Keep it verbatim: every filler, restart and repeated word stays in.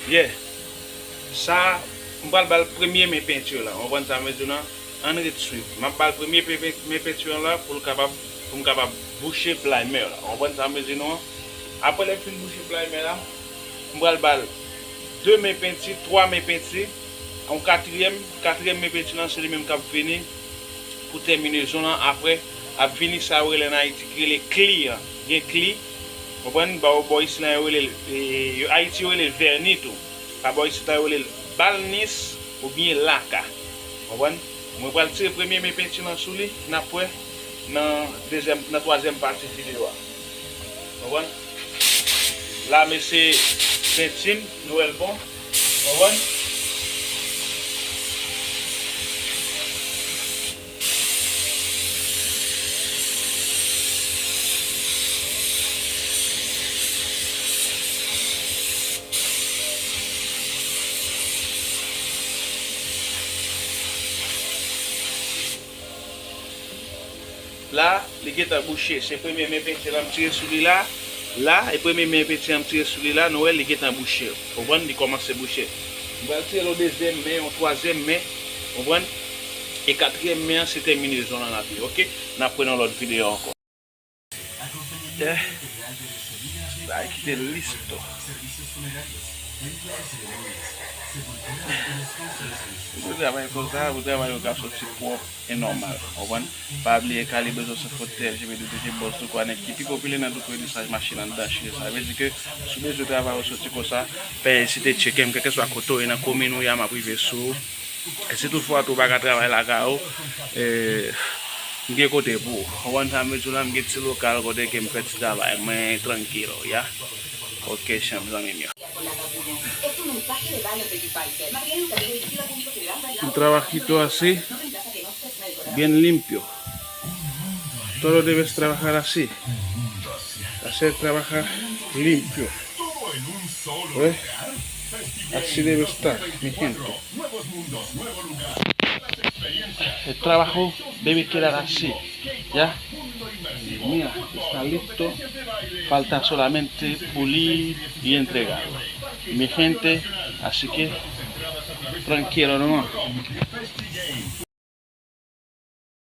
Yeah. Sa, m pral ba l premye men penti la. Ou konprann sa m vle di w lan? Ann ret swiv. M ap ba l premye pe-, pe-, men penti la pou l kapab, pou m kapab bouche primer la. Ou konprann sa m vle di nou an? Apre lè m fin bouche primer la, m pral ba l de men penti, twa men penti, yon katriyèm, katriyèm men penti lan se li menm k ap vini pou tèminezon lan. Apre, ap vini sa yo rele ann Ayiti ki rele kli an. Gen kli, konprann? Bò, bò isi lan yo rele l, e, yo, Ayiti yo rele l vèni tou. Pa bò isit la yo rele l balnis oubyen laka. Konprann? Mwen pral tire premye men penti lan sou li, n ap wè nan dezyèm, nan twazyèm pati videyo a. Konprann? La, mesye penti m, nou wè l bon. Konprann? La, li gentan bouche. Se premye men penti an m tire sou li la. La, e premye men penti an m tire sou li la, nou wè li gentan bouche. Konprann? Li kòmanse bouche. M pral tire yon dezyèm men, yon twazyèm men. Konprann? E katriyèm men an, se tèminezon lan l ap ye, oke? N ap wè nan lòt videyo ankò. Eh, sa kite lis tou. Pou travay konsa, pou travay yo ka soti pwòp e nòmal, konprann? Pa bliye kalibrezon se fòt T L G B W T G Boss Look One ki pi popilè nan tout redresaj machin anndan Chili. Sa vle di ke si w bezwen travay ou soti konsa, pa ezite tcheke m, kèlkeswa kote w ye nan komin ou ye a, m ap rive sou ou. E si toutfwa tou w pa ka travay lakay ou, e, m gen kote pou ou. Ou konprann sa m vle di w la, m gen ti lokal kote ke m fè ti travay mwen trankilo, ya. Ok, chanm zanmi m yo. Un trabajito así, bien limpio. Todo debes trabajar así. Hacer trabajar limpio. ¿Ves? Así debe estar, mi gente. El trabajo debe quedar así, ¿ya? Mira, está listo. Falta solamente pulir y entregarlo. Mi gente, así que tranquilo nomás.